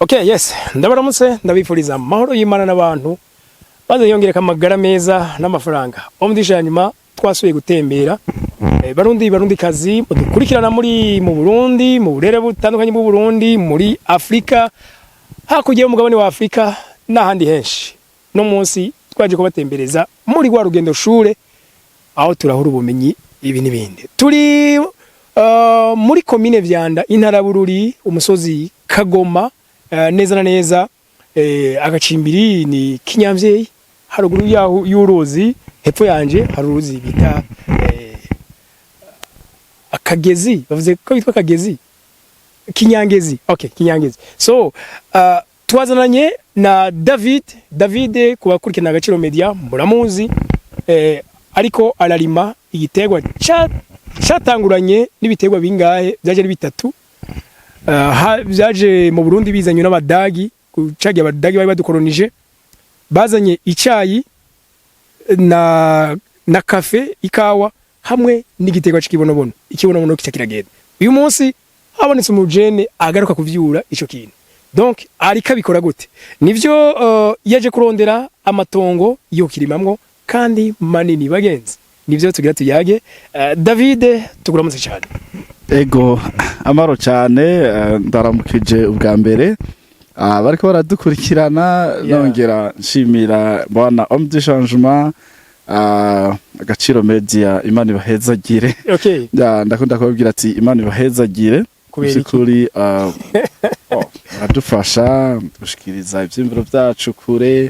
Okay, yes, ndabaramutse, ndabifuriza amahoro y'Imana n'abantu, baze yongereka amagara meza n'amafaranga. Omudisha ya nyuma twasubiye gutembera. Barundi, barundi kazi mudukurikirana muri mu Burundi, mu burere butandukanye bw'u Burundi, muri Afrika, hakurya y'umugabane wa Afrika n'ahandi henshi. No munsi twaje kubatembereza muri rwa rugendo shure aho turahura ubumenyi ibi n'ibindi. Turi muri komine Vyanda, intara ya Bururi, umusozi Kagoma, neza na neza agacimbiri ni Kinyamvyeyi, haruguru yaho y'uruzi, hepfo yanje hari uruzi bita akagezi, bavuze ko bitwa akagezi Kinyangezi. Okay, Kinyangezi. So twazananye na David. David, kubakurikirana Agaciro Media muramuzi, ariko ararima igiterwa catanguranye n'ibiterwa bingahe? Byaje ari bitatu. Byaje mu Burundi bizanywe n'Abadagi. Cagiye Abadagi bari badukolonije, bazanye icayi na kafe, ikawa, hamwe n'igiterwa c'ikibonobono. Ikibonobono kica kiragenda. Uyu munsi habonetse umujene agaruka kuvyura ico kintu. Donc ariko abikora gute? Nivyo yaje kurondera amatongo yo kirimamwo kandi manini. Bagenzi, nivyo tugira tuyage. David, tuguramutse cyane. Ego, amaro cyane. Ndaramukije ubwa mbere bariko baradukurikirana, nongera nshimira bwana Homme du Changement, Agaciro Media. Imana ibahezagire. Ya, ndakunda kubabwira ati Imana ibahezagire. Kubera iki? By'ukuri, oh, baradufasha gushikiriza ivyiyumviro vyacu kure,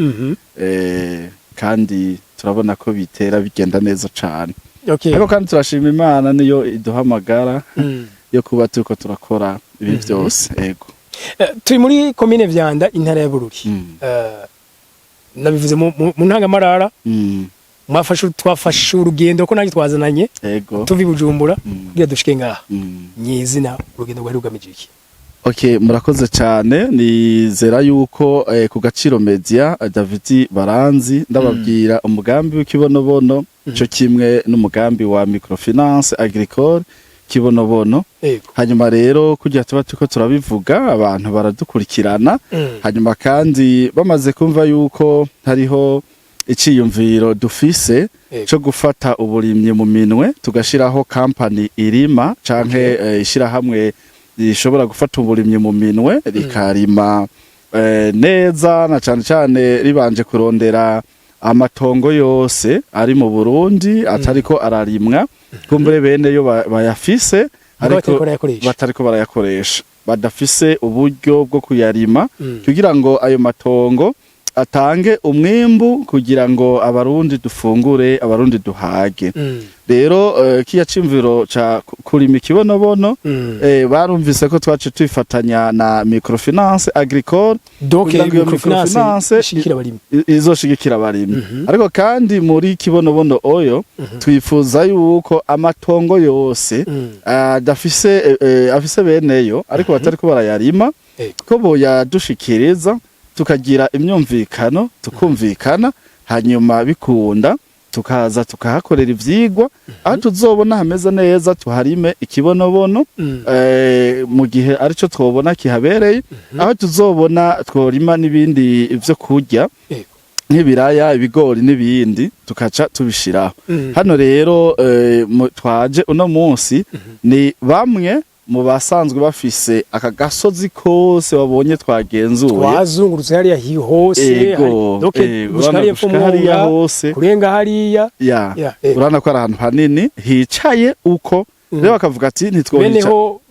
kandi turabona ko bitera bigenda neza cane. Ariko kandi turashima Imana niyo iduhamagara yo kuba turiko turakora ibi vyose. Ego. Turi muri komine Vyanda, intara ya Bururi. Nabivuze mu ntangamarara, mwafashe, twafashe urugendo ko nanjye twazananye tuva i Bujumbura kugira dushike ngaha. Nyizina, urugendo rwari rugamije iki? Okay, murakoze cyane. Nizera yuko ku Gaciro Media, David Baranzi, ndababwira umugambi w'ikibonobono cyo kimwe n'umugambi wa microfinance agricole Kibonobono. Hanyuma rero kugira tuba turiko turabivuga, abantu baradukurikirana. Hanyuma kandi bamaze kumva yuko hariho iciyumviro dufise co gufata uburimyi mu minwe, tugashiraho company irima canke ishirahamwe rishobora gufata uburimyi mu minwe, rikarima neza, na cane cane ribanje kurondera amatongo yose ari mu Burundi atariko ararimwa, kumbure bene yo bayafise Mugabo batariko barayakoresha. Batariko barayakoresha, badafise uburyo bwo kuyarima, kugira ngo ayo matongo atange umwimbu, kugira ngo Abarundi dufungure, Abarundi duhage. Rero kiya cimviro ca kurima ikibonobono, barumvise ko twace twifatanya na microfinance agricole Donc kugira ngo iyo microfinance microfinance ishigikira abarimyi. Izoshigikira abarimyi. Ariko kandi muri Kibonobono oyo twifuza yuko amatongo yose adafise afise beneyo ariko batariko barayarima, ko boyadushikiriza, tukagira imyumvikano, tukumvikana, hanyuma bikunda tukaza tukahakorera ivyigwa. Aho tuzobona hameze neza tuharime ikibonobono, mu gihe arico twobona kihabereye. Aho tuzobona tworima n'ibindi vyo kurya nk'ibiraya, ibigori n'ibindi, tukaca tubishiraho. Hano rero twaje uno munsi ni bamwe mu basanzwe bafise aka gasozi kose babonye twagenzuye. Twazungurutse hariya hose. Donc gushika urabona hariya epfo, gushika hariya Mwonga, hose. kurenga hariya. Ya. Ya, Urabona ko ari ahantu hanini hicaye uko. Rero bakavuga ati ntitwohica. Beneho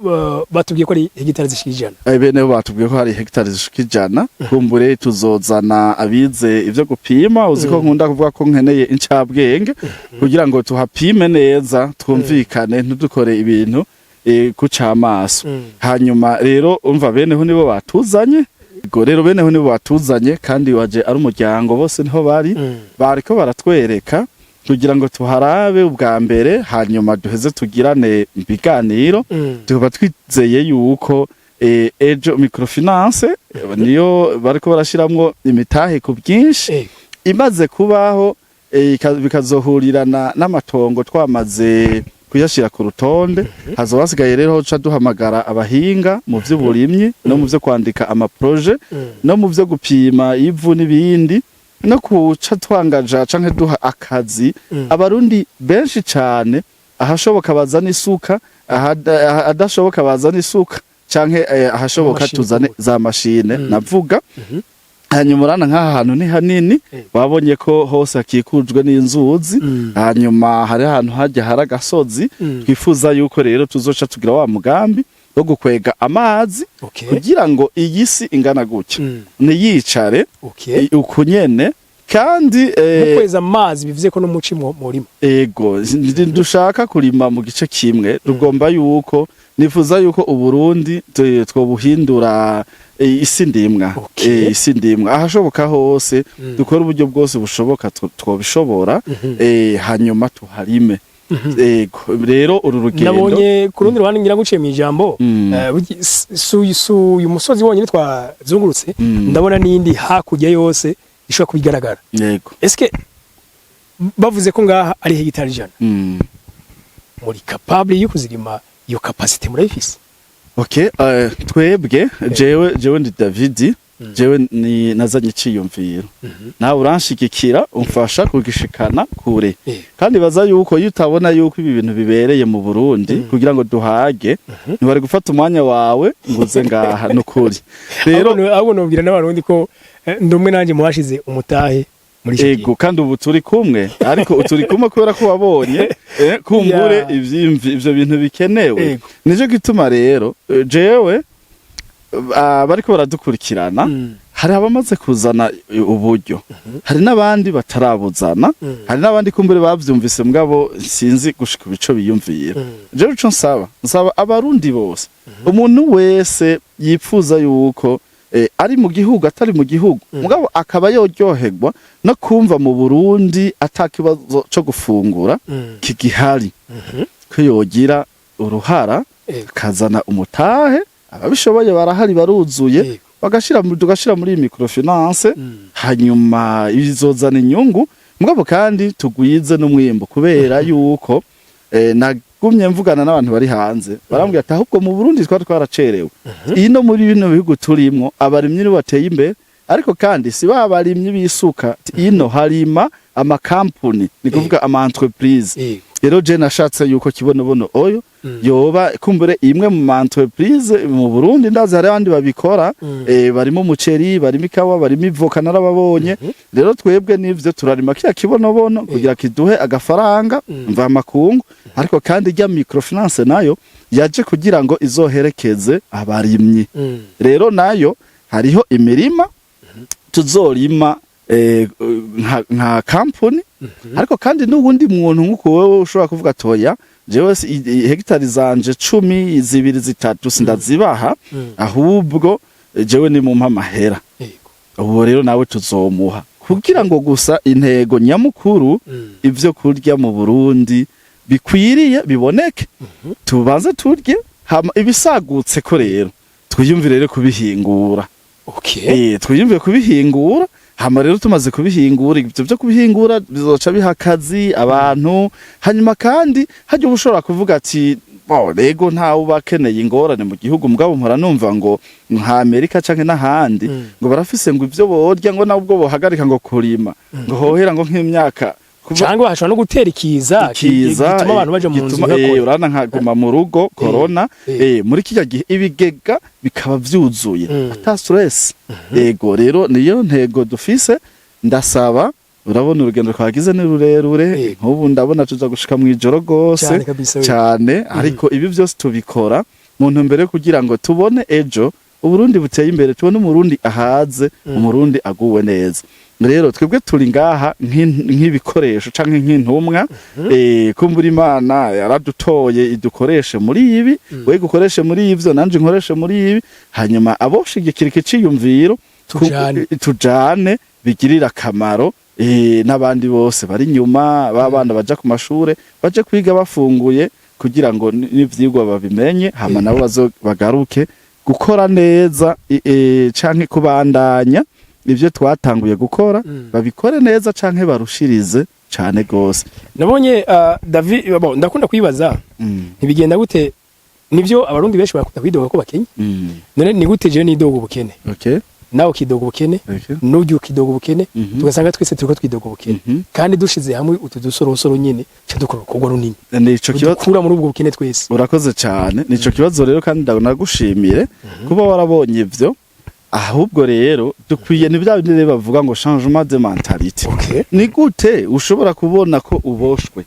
batubwiye ko ari hegitari zishika 100. Beneho batubwiye ko hari hegitari zishika 100. Kumbure tuzozana abize ivyo gupima. Uzi ko nkunda kuvuga ko nkeneye incabwenge kugira ngo tuhapime neza, twumvikane, ntidukore ibintu kucamaso. Hanyuma rero umva, beneho nibo batuzanye. Ubwo rero beneho nibo batuzanye, kandi waje ari umuryango bose niho bari. Bariko baratwereka kugira ngo tuharabe ubwa mbere, hanyuma duheze tugirane ibiganiro. Tukaba twizeye yuko ejo microfinance niyo bariko barashiramwo imitahe ku bwinshi, imaze kubaho, bikazohurirana n'amatongo twamaze. kuyashira ku rutonde. Hazoba hasigaye rero ca duhamagara abahinga mu vy'uburimyi no mu vyo kwandika ama projets no mu vyo gupima ivu n'ibindi, no kuca twangaja canke duha akazi abarundi benshi cane. Ahashoboka bazana isuka, ahadashoboka bazana isuka canke ahashoboka amashini tuzane kuvuga. Za mashine navuga. Hanyuma urana nk'aha hantu ni hanini, wabonye ko hose hakikujwe n'inzuzi. Hanyuma hari ahantu hajya hari agasozi. Twifuza yuko rero tuzoca tugira wa mugambi wo gukwega amazi kugira ngo iyi si ingana gutya ntiyicare uku nyene kandi mukweza amazi bivuze ko n'umuci murima. Ego, dushaka kurima mu gice kimwe. Tugomba yuko nifuza yuko Uburundi twobuhindura isi ndimwa. Isi ndimwa ahashoboka hose, dukora uburyo bwose bushoboka twobishobora, hanyuma tuharime. Ego, rero uru rugendo Nabonye ku rundi ruhande, ngira nguciye mu ijambo, si uyu musozi wonyine twazungurutse, ndabona n'iyindi hakurya yose ishobora kuba igaragara. Eske bavuze ko ngaha ari hegitari 100, muri capable yo kuzirima? Iyo capacité murayifise? Okay, twebwe jewe ndi David, jewe ni nazanye iciyumviro, nawe uranshigikira umfasha kugishikana kure. Kandi baza yuko iyo utabona yuko ibi bintu bibereye mu Burundi kugira ngo duhage, ntibari gufata umwanya wawe ngo uze ngaha, nukuri rero. Ahubwo nobwira n'abarundi ko ndi umwe nanjye mu bashize umutahe muri iki Ego, kandi ubu turi kumwe, ariko turi kumwe kubera ko wabonye kumbure ivyo bintu bikenewe. Nico gituma rero jewe bariko baradukurikirana, hari abamaze kuzana uburyo, hari n'abandi batarabuzana, hari n'abandi kumbure bavyumvise mugabo sinzi gushika ibico biyumvira. Jewe ico nsaba abarundi bose, umuntu wese yipfuza yuko ari mu gihugu, atari mu gihugu, mugabo akaba yoryoherwa no kumva mu Burundi atakibazo co gufungura kigihari, ko yogira uruhara akazana umutahe. Ababishoboye barahari, baruzuye. Tugashira muri iyi microfinance, hanyuma bizozana inyungu, mugabo kandi tugwize n'umwimbo, kubera yuko nagumye mvugana n'abantu bari hanze, barambwira ati ahubwo mu Burundi twari twaracerewe. Ino muri bino bihugu turimwo abarimyi nibo bateye imbere, ariko kandi si ba barimyi b'isuka. Ino harima amakampuni, ni kuvuga ama entreprise. Rero je nashatse yuko Kibonobono oyo yoba kumbure imwe mu ma entreprise mu Burundi. Ndazi hari abandi babikora, barimo umuceri, barimo ikawa, barimo ivoka, narababonye. Rero twebwe nivyo turarima kiriya kibonobono kugira kiduhe agafaranga mva makungu, ariko kandi rya microfinance nayo yaje kugira ngo izoherekeze abarimyi. Rero nayo hariho imirima tuzorima nka kampuni, ariko kandi n'ubundi muntu nk'uko wewe ushobora kuvuga toya jewe hegitari zanje 10, 2, 3 sindazibaha, ahubwo jewe ni mumpa amahera. Ubu rero nawe tuzomuha kugira ngo gusa intego nyamukuru ivyo kurya mu Burundi bikwiriye biboneke, tubanze turye, hama ibisagutse ko rero twiyumvire rero kubihingura. Twiyumvire kubihingura, hama rero tumaze kubihingura, ivyo vyo kubihingura bizoca biha akazi abantu. Hanyuma kandi harya uba ushobora kuvuga ati bo rego ntawe uba akeneye ingorane mu gihugu, mugabo mpora numva ngo nka Amerika canke n'ahandi ngo barafise ngo ivyo borya, ngo nabwo bohagarika ngo kurima ngo hohera ngo nk'imyaka Cyangwa hashobora no gutera ikiza ikiza gituma abantu baja mu nzu gituma, ntibakore. Urabona nkaguma mu rugo, corona, muri kirya gihe ibigega bikaba vyuzuye ata stress. Ego, rero niyo ntego dufise. Ndasaba, urabona urugendo twagize ni rurerure, nk'ubu ndabona tuza gushika mw'ijoro gose. Cyane kabisa we. Cyane, ariko ibi byose tubikora mu ntumbero yo kugira ngo tubone ejo Uburundi buteye imbere, tubone Umurundi ahaze, Umurundi aguwe neza. Rero twebwe turi ngaha nk'ibikoresho canke nk'intumwa. Kumbura Imana yaradutoye idukoreshe muri ibi, we gukoreshe muri ivyo, nanje nkoreshe muri ibi, hanyuma aboshigikira ikiciyumviro Tujane. Tujane bigirira akamaro n'abandi bose bari inyuma, b'abana baja ku mashure baje kwiga bafunguye kugira ngo n'ivyigwa babimenye, hama nabo bazo bagaruke gukora neza canke kubandanya ivyo twatanguye gukora, babikore neza canke barushirize. Cane gose. Nabonye David, bon, ndakunda kwibaza, ntibigenda gute? Nivyo, Abarundi benshi barakunda kwidoga ko bakenye. None ni gute jewe nidoga ubukene, nawe ukidoga ubukene, n'urya ukidoga ubukene, tugasanga twese turiko twidoga ubukene, kandi dushize hamwe utu dusorosoro nyene ca dukora urukorwa runini Nico kibazo. dukura muri ubwo bukene twese? Urakoze cyane, nico kibazo rero, kandi ndagushimire kuba warabonye ivyo. Ahubwo rero dukwiye, ni bya bindi rero bavuga ngo changement de mentalité. Ni gute ushobora kubona ko uboshwe,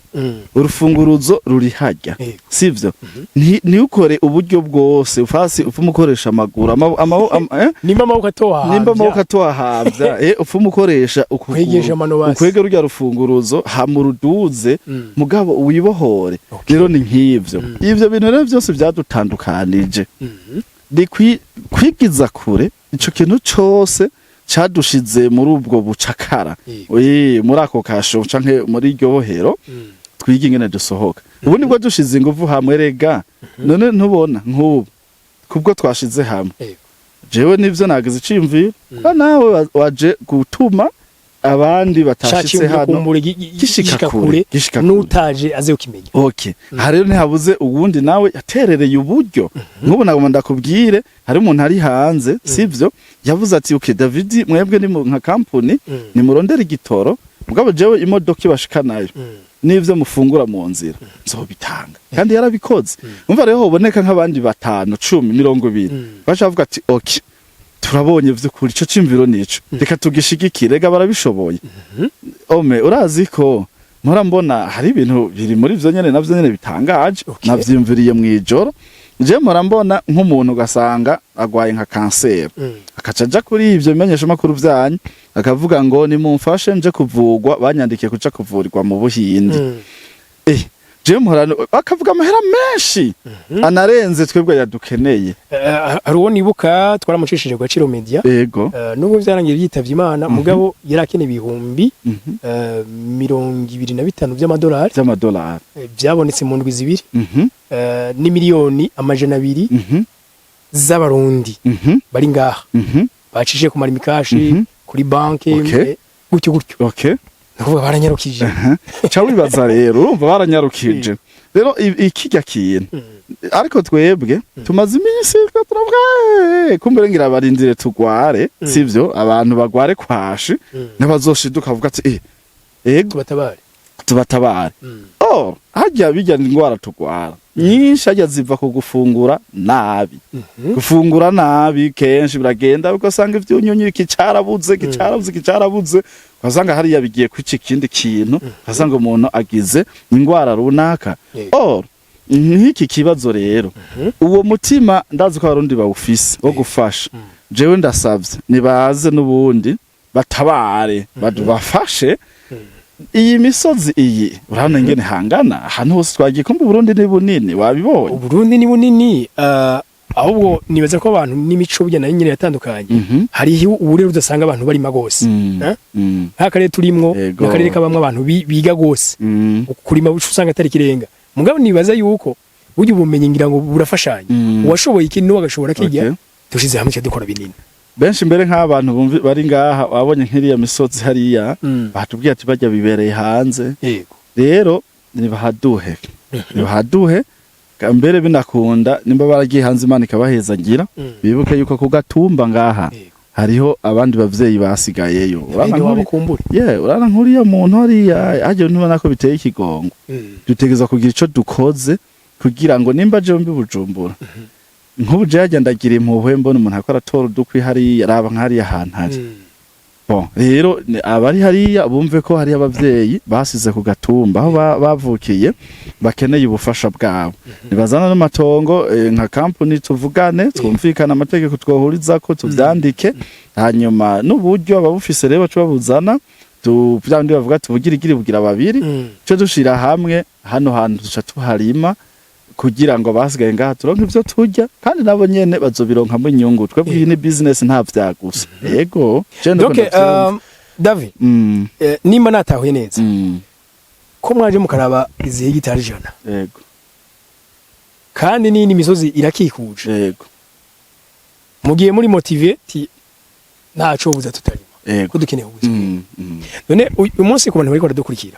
urufunguruzo ruri hajya, sivyo? Ntiukore uburyo bwose ufasi upfuma ukoresha amaguru eh? Nimba amaboko atohahavya. Nimba amaboko atohahavya, upfuma ukoresha ukuguru. Kwegesha amano basi. Ukwege rurya rufunguruzo hama uruduze, mugabo wibohore. Rero ni nk'ivyo, ivyo bintu rero byose byadutandukanije, ni kwigiza kure ico kintu cose cadushize muri ubwo bucakara. Muri ako kasho canke muri iryo bohero, twige ingene dusohoka. Ubu nibwo dushize inguvu hamwe rega. None ntubona nk'ubu kubwo twashize hamwe, jewe nivyo nagize iciyumviro ko nawe waje gutuma abandi batashitse hano kumbura gishika gishika kure, kure, gishika kure. N'utaje aze ukimenya. Okay, aha rero ntihabuze uwundi nawe yaterereye uburyo. Nk'ubu nagomba ndakubwire, hari umuntu ari hanze, sivyo, yavuze ati: "Okay David, mwebwe ni nka kampuni, nimurondere igitoro, mugabo jewe imodoka ibashikanayo n'ivyo mufungura mu nzira nzobitanga." Kandi yarabikoze. Umva rero, hoboneka nk'abandi batanu, 10, 20, baca bavuga ati: "Okay, turabonye vy'ukuri ico cimviro nico, reka tugishigikire." Rega barabishoboye. Ome urazi ko mpora mbona hari ibintu biri muri vyo nyene navyo nyene bitangaje. Navyiyumviriye mw'ijoro. Je mpora mbona nk'umuntu ugasanga agwaye nka kanseri, akaca aja kuri ivyo bimenyeshamakuru vyanyu akavuga ngo: "Nimumfashe nje kuvugwa, banyandikiye kuja kuvurirwa mu Buhindi." Je mpora akavuga amahera menshi anarenze twebwe yadukeneye. Hari uwo nibuka twaramucishije ku Gaciro Media. Nubwo vyarangiye yitavye Imana, mugabo yari akeneye ibihumbi 25 vy'amadolari. Vy'amadolari. Vyabonetse mu ndwi 2, n'imiliyoni 200 z'Abarundi bari ngaha bacishije ku Lumicash, kuri banke, gutyo gutyo. Nukuvuga baranyarukije. Ca wibaza rero, urumva baranyarukije rero ikirya kintu. Ariko twebwe tumaze iminsi twe turavuga: "Kumbure ngira barindire tugware, sivyo? Abantu bagware kwashi, n'abazoshiduka bavuga ati: ego, tubatabare." Tubatabare." Oh, harya bijya indwara tugwara nyinshi harya ziva ku gufungura nabi. Gufungura nabi kenshi biragenda ugasanga ivyunyunyu iki carabuze, iki carabuze, iki carabuze, ugasanga hariya bigiye kwica ikindi kintu, ugasanga umuntu agize indwara runaka. Or nk'iki kibazo rero, uwo mutima ndazi ko Abarundi bawufise wo gufasha. Jewe ndasavye nibaze n'ubundi batabare, badubafashe. Iyi misozi iyi urabona ingene hangana, ahantu hose twagiye, kumva Uburundi ni bunini, wabibonye. Uburundi ni bunini, ahubwo nibaza ko abantu n'imico burya nayo nyene yatandukanye. Hariho uburere udasanga abantu barima gose. Eh? Nk'akarere turimwo, n'akarere kabamwo abantu biga gose, kurima uca usanga atari ikirenga. Mugabo nibaza yuko burya ubumenyi ngira ngo burafashanya, uwashoboye iki n'uwo agashobora kijya, dushize hamwe duca dukora binini. Benshi mbere nk'abantu bumvi bari ngaha babonye nk'iriya misozi hariya, batubwiye ati bajya bibereye hanze. Rero nibahaduhe, nibahaduhe mbere binakunda. Nimba baragiye hanze Imana ikabahezagira, bibuke yuko ku gatumba ngaha hariho abandi bavyeyi basigayeyo. Urabona Bene wabo kumbure. Yeah, urabona nk'uriya muntu hariya hagiye, ntubona ko biteye ikigongo? Dutegerezwa kugira ico dukoze kugira ngo nimba jewe mbi Bujumbura, nk'ubu jewe hajya ndagira impuhwe mbona umuntu ariko aratora udukwi hariya, raba nk'hariya ahantu hari. Bon, rero abari hariya bumve ko hariyo abavyeyi basize ku gatumba aho bavukiye bakeneye ubufasha bwabo. Nibazana n'amatongo, nka kampuni tuvugane, twumvikane amategeko twohurizako, tuvyandike, hanyuma n'uburyo ababufise rero bace babuzana tu vya bindi bavuga tubugirigiri bugira babiri. Cyo dushira hamwe hano hantu duca tuharima kugira ngo basigaye ngaha turonke ivyo turya, kandi nabo nyene bazobironkamo inyungu. Twebwe iyi ni business, nta vyagusa. Yego, je nuko Donc ndavyumva. David, nimba natahuye neza, ko mwaje mukaraba izi hegitari 100, kandi n'iyindi misozi irakikuje, mugiye muri motivé ti ntaco buza tutarima. Ego. Ko dukeneye kugwiza umwimbu. None uyu munsi ku bantu bariko baradukurikira,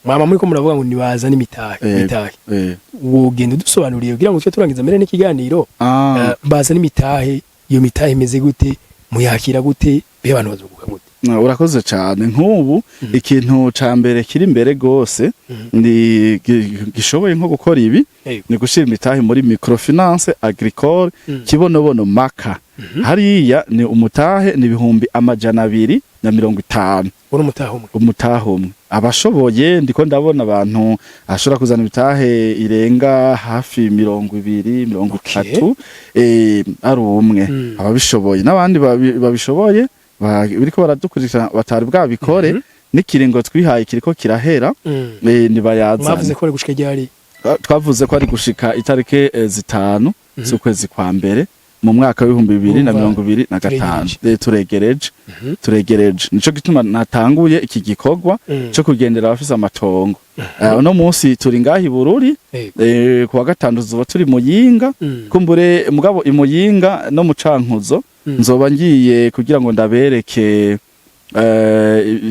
mwama muriko muravuga ngo nibazane imitahe, imitahe, wogenda udusobanuriye kugira ngo tuce turangiza mbere n'ikiganiro. Bazane imitahe, iyo mitahe imeze gute, muyakira gute, be abantu bazoguka gute? Urakoze cyane. Nk'ubu ikintu ca mbere kiri imbere gose ni gishoboye nko gukora ibi, ni gushira imitahe muri microfinance agricole Kibonobono Maka. Hariya ni umutahe ni 250,000. Uri umutahe umwe? Umutahe umwe. Abashoboye, ndiko ndabona abantu ashobora kuzana imitahe irenga hafi 20, mirongo itatu, ari umwe. Ababishoboye n'abandi babishoboye biriko baradukurikirana batari bwabikore, n'ikiringo twihaye kiriko kirahera, nibayazane. Mwavuze ko bari gushika ryari? Twavuze ko ari gushika itarike 5 z'ukwezi kwa mbere mu mwaka w'ibihumbi bibiri na Urumva mirongo ibiri na gatanu. turegereje. Turegereje, turegereje. Nico gituma natanguye iki gikorwa co kugendera abafise amatongo. Uno munsi turi ngaha i Bururi, kuwa gatanu tuzoba turi Muyinga. Kumbure mugabo i Muyinga no mu Cankuzo nzoba ngiye kugira ngo ndabereke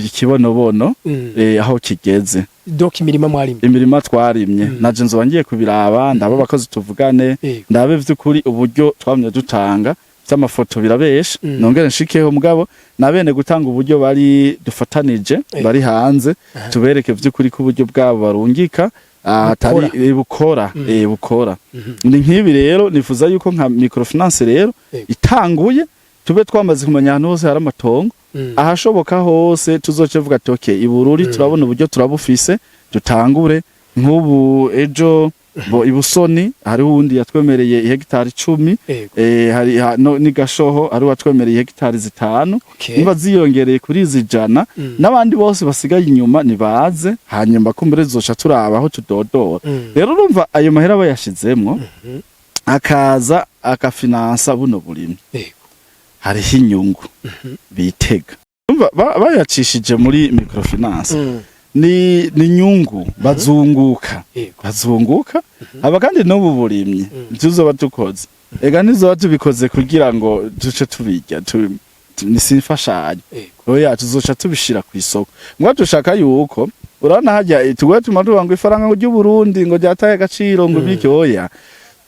ikibonobono aho kigeze. Donc imirima mwarimye? Imirima twarimye. Naje nzoba ngiye kubiraba, ndaba abakozi tuvugane, ndabe vy'ukuri uburyo twamye dutanga vy'amafoto birabesha. Nongere nshikeho mugabo na bene gutanga uburyo bari dufatanije bari hanze, tubereke vy'ukuri ko uburyo bwabo barungika atari Bukora. bukora. Bukora. Ni nk'ibi rero nifuza yuko nka microfinance rero itanguye tube twamaze kumenya ahantu hose hari amatongo, ahashoboka hose tuzoce vuga ati: "Okay, ibururi turabona uburyo turabufise, dutangure." Nk'ubu ejo bo ibusoni hariho uwundi yatwemereye ihegitari 10. Hari no, ni Gashoho hari uwatwemereye ihegitari 5. Niba ziyongereye kuri izi 100, n'abandi bose basigaye inyuma nibaze, hanyuma kumbure tuzoca turaba aho tudodora. Rero urumva ayo mahera bayashizemwo, akaza akafinansa buno burimyi, hariho inyungu bitega. Urumva bayacishije muri microfinance, ni inyungu bazunguka. Bazunguka aba kandi n'ubu burimyi tuzoba dukoze, ega ntizoba tubikoze kugira ngo duce tubirya, ni simfashanyo. Oya, tuzoca tubishira ku isoko. Ngo dushaka yuko urabona hajya tugoye tuma tuvuga ngo ifaranga ngo ry'u Burundi ngo ryataye agaciro, ngo ibiki. Oya,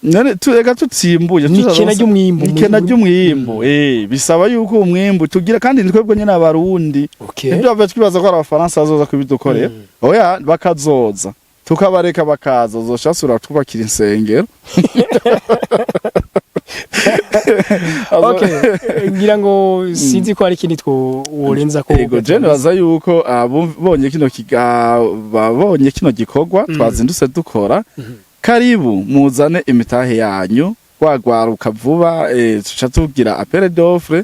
none ega tutsimbuye Ni ikena ry'umwimbu. Ikena ry'umwimbu. Bisaba yuko umwimbu tugira, kandi ni twebwe nyene Abarundi. Ntibyo twibaza ko ari Abafaransa bazoza kubidukorera. Oya, bakazoza tukabareka bakaza, uzoshasura twubakira insengero. Okay, ngira ngo sinzi ko hari ikindi two worenza ko. Ego, je nibaza yuko abonye kino babonye kino gikorwa twazindutse dukora, karibu muzane imitahe yanyu, gwagwaruka vuba, tuca tugira appel d'offre,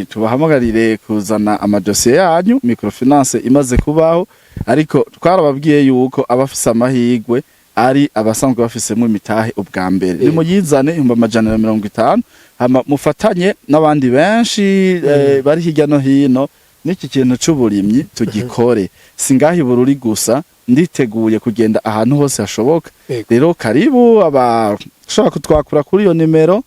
tubahamagarire kuzana amadosiye yanyu microfinance imaze kubaho. Ariko twarababwiye yuko abafise amahigwe ari abasanzwe bafisemo imitahe ubwa mbere. Nimuyizane 150,000, hama mufatanye n'abandi benshi bari hirya no hino n'iki kintu c'uburimyi tugikore. Singaha i Bururi gusa, nditeguye kugenda ahantu hose hashoboka. Rero karibu, abashobora kutwakura kuri iyo nimero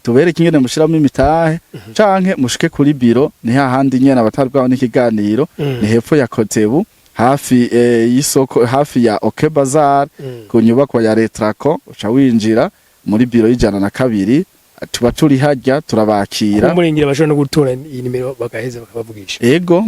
tubereke ingene mushiramo imitahe, canke mushike kuri biro, ni hahandi nyene abatari bwaho n'ikiganiro, ni hepfo ya Kotebu, hafi y'isoko, hafi ya OK Bazar, ku nyubakwa ya Retraco, uca winjira muri biro y'102, tuba turi harya, turabakira. Kumurengera bashobora no gutora iyi nimero bagaheza bakabavugisha. Ego,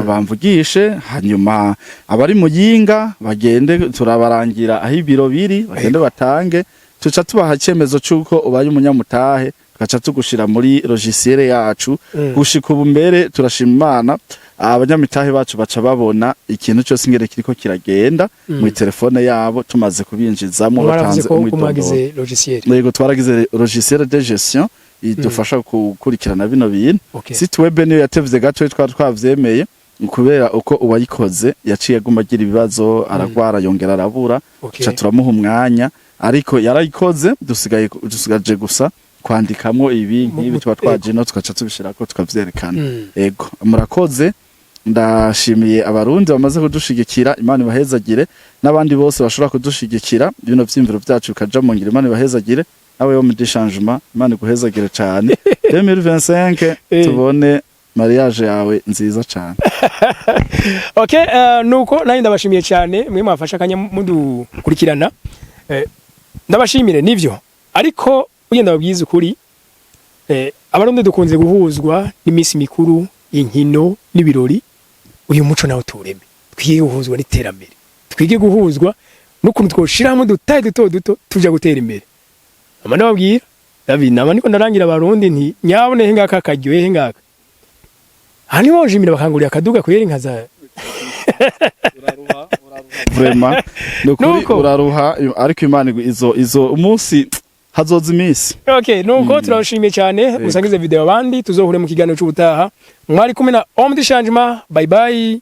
bamvugishe, hanyuma abari Muyinga bagende, turabarangira aho ibiro biri, bagende batange, tuca tubaha icyemezo c'uko ubaye umunyamutahe, tugaca tugushira muri logiciel yacu. Gushika ubu mbere turashima Imana, abanyamitahe bacu baca babona ikintu cyose ingene kiriko kiragenda muri telefone yabo tumaze kubinjizamo Mwaravuze batanze ko umwidondoro. mwagize logiciel? Yego, twaragize logiciel de gestion idufasha gukurikirana bino bintu. Site web niyo yatevye gato, twari twavyemeye kubera uko uwayikoze yaciye aguma agira ibibazo, aragwara, yongera arabura. Tuca turamuha umwanya, ariko yarayikoze, dusigaye dusigaje gusa kwandikamwo ibi nk'ibi tuba twaje no tugaca tubishirako tukavyerekana. Ego, murakoze. Ndashimiye Abarundi bamaze kudushigikira, Imana ibahezagire, n'abandi bose bashobora kudushigikira bino vyimviro vyacu bikaja mu ngiro, Imana ibahezagire. Nawe wo mu changement, Imana iguhezagire cane. 2025 tubone Mariage yawe nziza cane. Okay, nuko nanjye ndabashimiye cyane mwe mwafasha akanya mudukurikirana. Ndabashimire nivyo, ariko ugenda babwiza ukuri, Abarundi dukunze guhuzwa n'iminsi mikuru, inkino n'ibirori. Uyu muco nawo tureme, twige guhuzwa n'iterambere, twige guhuzwa n'ukuntu twoshiramo dutaye duto duto tuja gutera imbere. Ama ndababwira David, nama niko ndarangira Abarundi nti nyabone hengaka karyohe hengaka aha niho jimira bakangurira akaduga kwera inkaza. Vraiment, nukuri. Nuko. Uraruha, ariko Imana izo umunsi hazoza iminsi. Okay, nuko turabashimiye cyane. Musangize video abandi, tuzohure mu kiganiro cy'ubutaha. Mwari kumwe na Homme du Changement. Bye bye.